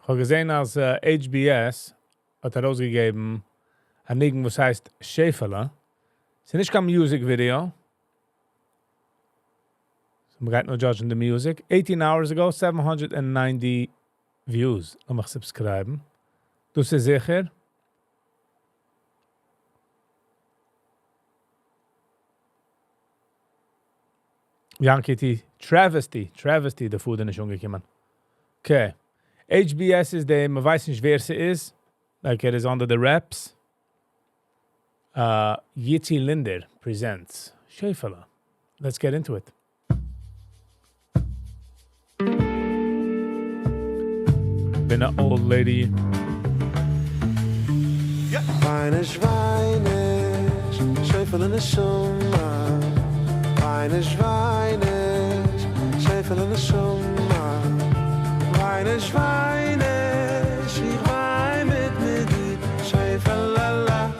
כ'האב געזען אז HBS האט ארויסגעגעבן א ניגון וואס הייסט שעפעלע. ס'איז נישט קיין music video. So מ'גייט נאר judge ן די music. 18 hours ago, 790 views. לאמיך subscribe ן. דאס איז זיכער. Yankee T. Travesty. Travesty, די food איז נישט אנגעקומען. Okay. HBS איז דער, מ'ווייסט נישט ווער ס'איז. Like ער איז under the wraps. Yitzi Linder presents שעפעלע. Let's get into it. בין א old lady. וויין נישט, וויין נישט, שעפעלע נשמה. וויין נישט, וויין נישט, שעפעלע נשמה. וויין נישט, וויין נישט, איך וויין מיט מיט דיר, שעפעלע.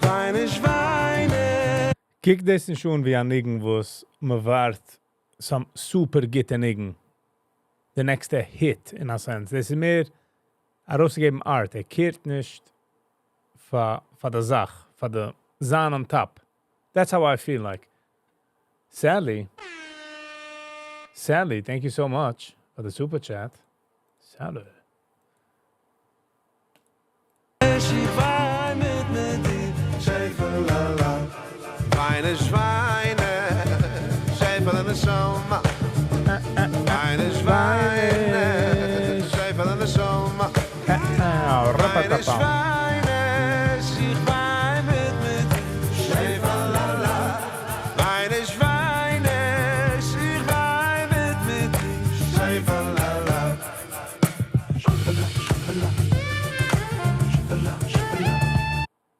וויין נישט, וויין נישט. קוק דאס נישט אן ווי א ניגון וואס מ'ווארט some super גוטע ניגון. The next hit in a sense. דאס איז מער ארויסגעגעבן art. ער care ט נישט פאר די זאך, פאר די זיין on top. That's how I feel like. Sally. Sally, thank you so much for the super chat. Sally. איך וויין מיט מיט דיר, שעפעלע. וויין נישט, וויין נישט, שעפעלע נשמה. וויין נישט, וויין נישט, שעפעלע נשמה. וויין נישט, וויין נישט, איך וויין מיט מיט דיר, שעפעלע. וויין נישט, וויין נישט, איך וויין מיט מיט דיר, שעפעלע. שעפעלע, שעפעלע. שעפעלע, שעפעלע.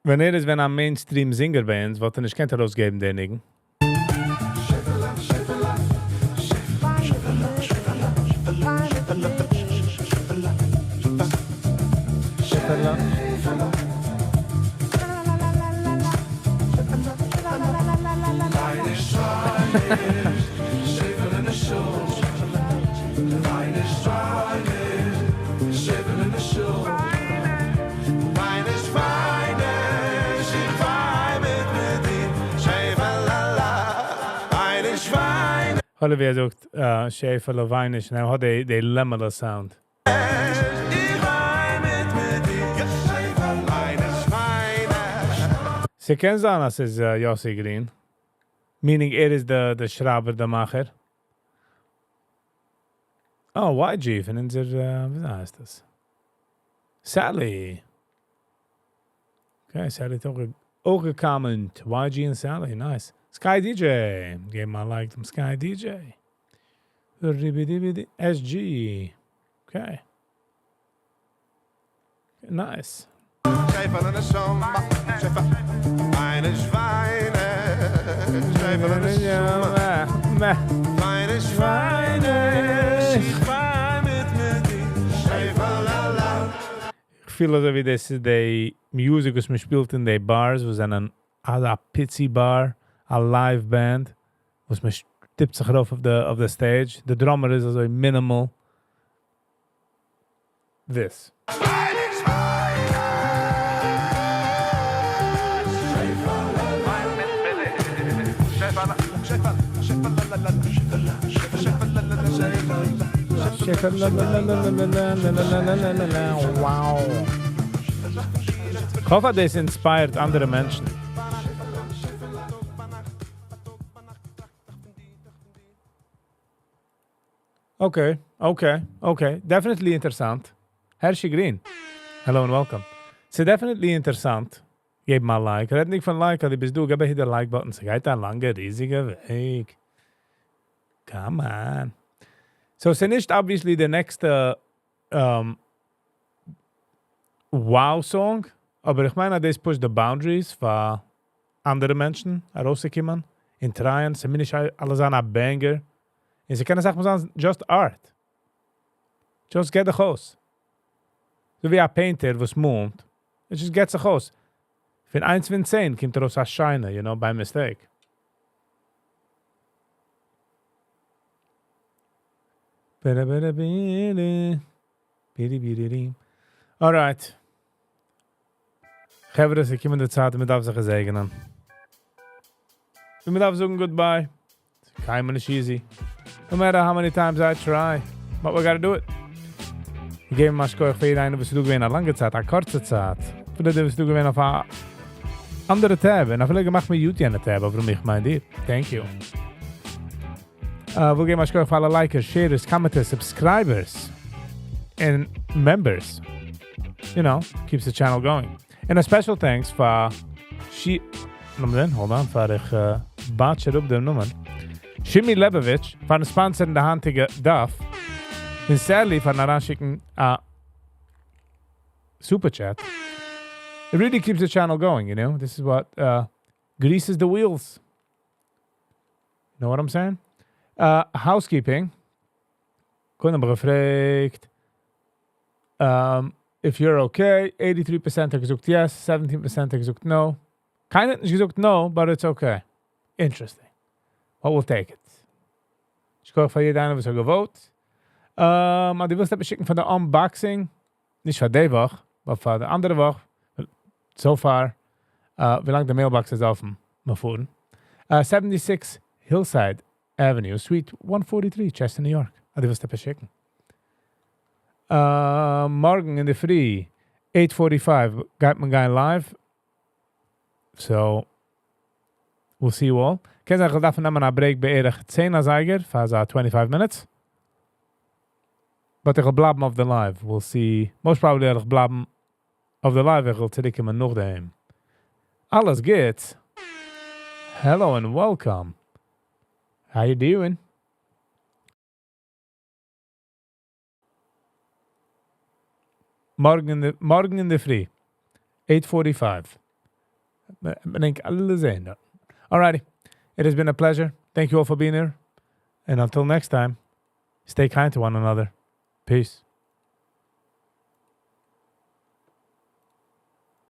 ווען ער איז ווען א mainstream singer ביי אונז, וואלט ער נישט געקענט ארויסגעבן דעם ניגון. שעפעלע, שעפעלע. שעפעלע, שעפעלע, שעפעלע, שעפעלע, שעפעלע. שעפעלע. וויין נישט, וויין נישט, שעפעלע נשמה. וויין נישט, וויין נישט, שעפעלע נשמה. וויין נישט, וויין נישט, איך וויין מיט מיט דיר, שעפעלע. וויין נישט, וויין האלע ווי ער זאגט, שעפעלע וויין נישט, און ער האט די לעמעלע sound. איך וויין מיט מיט דיר, שעפעלע. וויין נישט, וויין נישט. ס'קען זיין, אז ס'איז Yossi Green. Meaning ער איז דער שרייבער, דער מאכער. Oh, YG פון אונזער, ווי הייסט דאס? Sally. Okay, Sally האט אויך גע comment. YG און Sally, nice. Sky DJ. געב מיר א like דעם Sky DJ. SG. Okay. Nice. שעפעלע נשמה, שעפעלע. וויין נישט, וויין נישט, שעפעלע נשמה. וויין נישט, וויין נישט, איך וויין מיט מיט דיר, שעפעלע. איך פיל אזוי ווי דאס איז די music וואס מען שפילט אין די bars, וואס זענען א פיצי bar, א live band, וואס מען שטופט זיך ארויף אויף די stage. The drummer איז אזוי minimal. This. וויין נישט, וויין נישט, שעפעלע. וויין מיט מיט דיר, שעפעלע, שעפעלע, שעפעלע, שעפעלע, שעפעלע, שעפעלע. Wow. איך האף, דאס inspire ט אנדערע מענטשן. Okay. Definitely אינטערעסאנט. Hershey Green. Hello and welcome. ס'איז definitely אינטערעסאנט. געב מיר א like. רעד נישט פון like, אבער ביסט דא, געב hit the like button. ס'גייט א לאנגע, ריזיגע וועג. Come on. So, ס'איז נישט obviously the next wow song, אבער איך מיין, אז דאס push the boundaries פאר אנדערע מענטשן, ארויסצוקומען, און try ען, ס'מוז נישט אלעס זיין א banger. און ס'קען זאגן, זיין just art. Just get דיך אויס. אזוי ווי א painter, וואס מאלט, עס just get זיך אויס. פון 1 פון 10 קומט ארויס א שיינע, by mistake. Bere, bere, bere. Alright. חברה, עס איז געקומען די צייט, מען דארף זיך געזעגענען. מען דארף זאגן goodbye. קיינמאל נישט easy. No matter how many times I try. But we gotta do it. מיר געבן א שכוח פאר יעדער איינער, וואס איז דא געווען א לאנגע צייט, א קורצע צייט. פילע וואס דא געווען אויף א אנדערע tab. און אפילו געמאכט mute יענע tab, אבער איך מיין דיר. Thank you. מיר געבן א שכוח פאר אלע likers, sharers, commenters, subscribers and members. Keeps the channel going. And a special thanks פאר Shi... נאמען, hold on, פאר איך botch אפ דעם נאמען. Shimi Lebovich פארן sponsor ן די היינטיגע דף. און Sally פארן אריינשיקן א super chat. It really keeps the channel going. This is what greases the wheels. Know what I'm saying? Housekeeping. קודם געפרעגט. If you're okay, 83% האט געזאגט yes, 17% האט געזאגט no. קיינער האט נישט געזאגט no, but it's okay. Interesting. But we'll take it. שכוח פאר יעדער איינער, וואס האט גע vote. אז דו ווילסט עפעס שיקן פאר די unboxing, נישט פאר די וואך, אבער פאר די אנדערע וואך, so far, ווי לאנג די mailbox איז אפן, מאל פארן. 76 Hillside Avenue, Suite 143, Chester, New York. אז דו ווילסט עפעס שיקן. מארגן אין דער פרי, 8:45, גייט מען גיין live. So, we'll see you all. קען זיין, איך דארף נעמען א break בערך 10 אזייגער, פאר אזא 25 minutes. But איך וועל בלייבן אויף די live. We'll see. Most probably וועל איך בלייבן אויף די live. איך וועל צוריקקומען נאכדעם. אלעס גוט. Hello and welcome. How you doing? מארגן אין דער פרי. 8:45. מען דענקט אלע זעען דא. Alrighty. It has been a pleasure. Thank you all for being here. And until next time, stay kind to one another. Peace.